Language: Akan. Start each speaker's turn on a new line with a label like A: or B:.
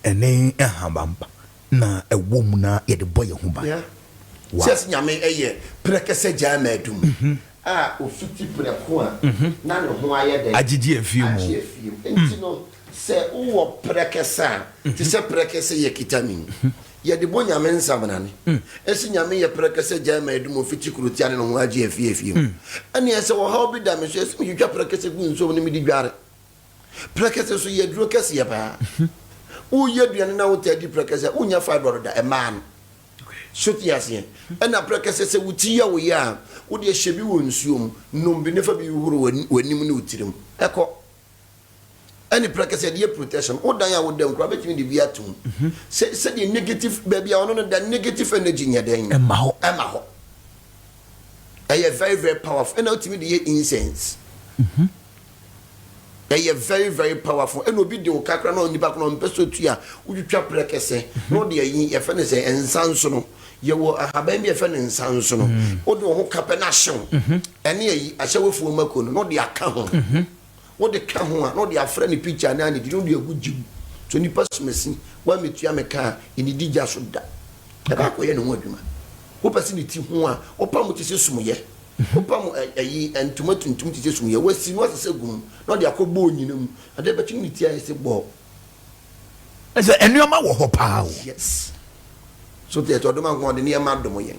A: Ɛne nhabampa na ɛwɔ mu na yɛde bɔ yɛn ho ban.
B: Yeah.
A: Wow.
B: Sɛ ɛsɛ Nyame ɛyɛ prɛkɛsɛ gyaa ma adum a ofiti prɛko a na ne ho ayɛ dɛn?
A: Agyegye afie mu.
B: Agye afie mu. Nti no sɛ wowɔ prɛkɛsɛ a, te sɛ prɛkɛsɛ yɛ kita mi yi, yɛde bɔ Nyame nsamnane. Ɛsɛ Nyame yɛ prɛkɛsɛ gyaa ma adum ofiti kurotia ne ne ho agye afie afie mu. Ɛneɛ sɛ ɔhaw bi da me so, ɛsɛ metwitwa prɛkɛsɛ gu nsuo mu ne mede dware. Prɛkɛsɛ nso yɛ aduro kɛseɛ paa. Woyɛ aduane na wotaa di prɛkɛsɛ a, wonnya fibroid da, ɛmmaa no. So te aseɛ? Ɛna prɛkɛsɛ sɛ wo ti yɛ wo ya a, wo deɛ hyɛ bi wɔ nsuo mu, nom bi ne fa bi hohoro w'anim ne wo tirim. Ɛkɔ. Ɛne prɛkɛsɛ yɛde yɛ protection. Wo dan a woda mu koraa bɛtumi de bi ato mu. Sɛ sɛdeɛ negative baabi a ɔno no da negative energy nyɛ dɛn?
A: Ɛmma hɔ.
B: Ɛmma hɔ. Ɛyɛ very very powerful. Ɛna wotumi de yɛ incense. Ɛyɛ very very powerful. Ɛna obi de wo kakra na onipa ko na ɔmpɛ sɛ otua, wotwitwa prɛkɛsɛ na ɔde ayi yɛfɛ no sɛ nsa nso no. Yɛwɔ ahaban bi yɛfɛ no nsa nso no. Wode wo ho kapɛ na ahyew. Ɛne ayi ahyɛwofoɔ mako no na ɔde aka ho. Wode ka ho a na ɔde afrɛ ne picture ne ne di na ɔde agu gym. So nipa somasi woammetua me ka a ɛnidi gya so da. Ɛba akɔyɛ ne ho adwuma. Wopɛ sɛ ne ti ho a wopam te sɛ sumyɛ. Wopam ayi ntoma tuntum te sɛ sumyɛ. Wasi no asesa gu mu na ɔde akɔ bɔɔ nyina mu. Adeɛ bɛkye no ne ti ayɛ sɛ bɔɔ.
A: Ɛsɛ nneɛma wɔ hɔ paa o.
B: Yes. So te ɛtɔ dom anko ɔde nneɛma dom yɛn.